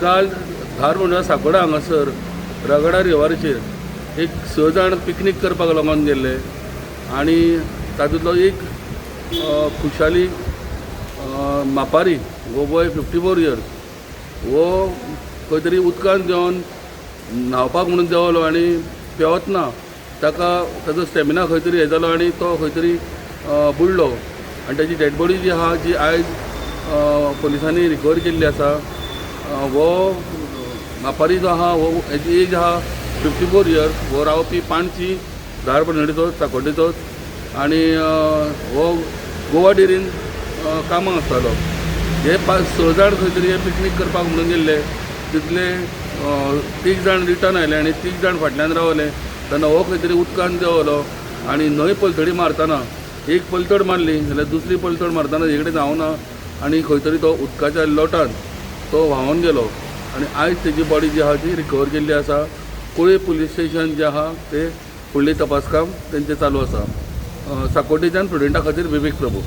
काल धारबांदोड्या साकोडा हांगासर रगडा रिवराचेर एक स जाण पिकनीक करपाक लागून गेल्ले आनी तातूंतलो एक खुशाली मापारी हो बॉय 54 इयर्स हो खंय तरी उदकान देंवन न्हांवपाक म्हणून देंवलो आनी पेंवतना ताका ताजो स्टॅमिना खंय तरी हें जालो आनी तो खंय तरी बुडलो आनी ताजी डेड बॉडी जी आहा जी आयज पुलिसांनी रिकवर केल्ली आसा. हो मापारी जो आहा हो हेजी एज आहा 54 इयर्स, हो रावपी पाणची धारबांदोडेचो, साकोड्डेचोच आनी हो गोवा डेरीन कामाक आसतालो. हे पांच स जाण खंय तरी हे पिकनीक करपाक म्हणून गेल्ले, तितले तीग जाण रिटर्न आयले आनी तीग जाण फाटल्यान रावले. तेन्ना हो खंय तरी उदकान देंवलो आनी न्हंय पलतडी मारतना एक पलतड मारली जाल्यार दुसरी पलतड मारतना हेकडे धांवना आनी खंय तरी तो उदकाच्या लोटान तो व्हांवन गेलो आनी आयज तेजी बॉडी जी आहा ती रिकवर केल्ली आसा. कुळें पुलीस स्टेशन जें आहा ते फुडली तपास काम तेंचें चालू आसा. साकोड्डेच्यान प्रुडंटा खातीर विवेक प्रभू.